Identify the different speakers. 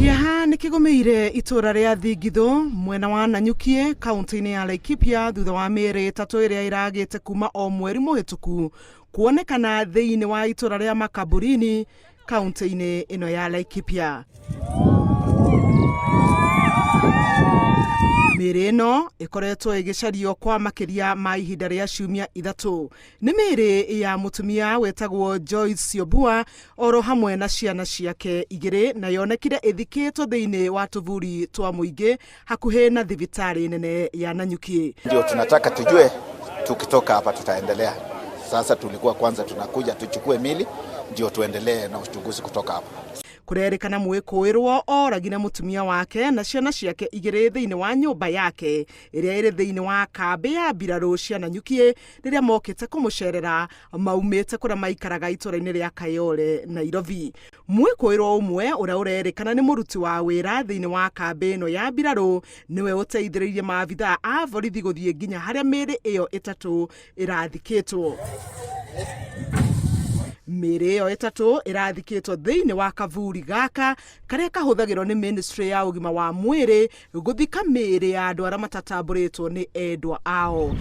Speaker 1: Kĩeha nĩ kĩgũmĩire itũũra rĩa Thingithũ mwena wa Nanyukie kaũntĩ-inĩ ya Laikipia thutha wa mĩĩrĩ ĩtatũ ĩrĩa ĩragĩte kuma o mweri mũhĩtũku kuonekana thĩinĩ wa itũũra rĩa Makaburini kaũntĩ-inĩ ĩno ya Laikipia. Mĩĩrĩ ĩno ĩkoretwo ĩgĩcario kwa makĩria ma ihinda rĩa ciumia ithatũ. Nĩ mĩĩrĩ ya mũtumia wetagwo Joyce Siobua oro hamwe na ciana ciake igĩrĩ na yonekire ĩthikĩtwo thĩinĩ wa tũburi twa mũingĩ hakuhĩ na thibitarĩ nene ya Nanyuki.
Speaker 2: Ndio tunataka tujue, tukitoka hapa tutaendelea. Sasa tulikuwa kwanza tunakuja tuchukue mili ndio tuendelee na uchunguzi kutoka hapa.
Speaker 1: Kũrerĩkana mwĩkũĩrwo oragire mũtumia wake na ciana ciake igĩrĩ thĩinĩ wa nyũmba yake ĩrĩa ĩrĩ thĩinĩ wa kambĩ ya mbirarũ cia Nanyuki rĩrĩa mokĩte kũmũcerera maumĩte kũrĩa maikaraga itũra-inĩ rĩa Kayole, Nairobi. Mwĩkũĩrwo ũmwe ũrĩa ũrerĩkana nĩ mũruti wa wĩra thĩinĩ wa kambĩ ĩno ya mbirarũ nĩwe ũteithĩrĩirie maabithaa a borithi gũthiĩ nginya harĩa mĩĩrĩ ĩyo ĩtatũ ĩrathikĩtwo. Mĩĩrĩ ĩyo ĩtatũ ĩrathikĩtwo thĩinĩ wa kaburi gaka karĩa kahũthagĩrwo nĩ ministry ya ũgima wa mwĩrĩ gũthika mĩĩrĩ ya andũ arĩa matatambũrĩtwo nĩ endwa ao.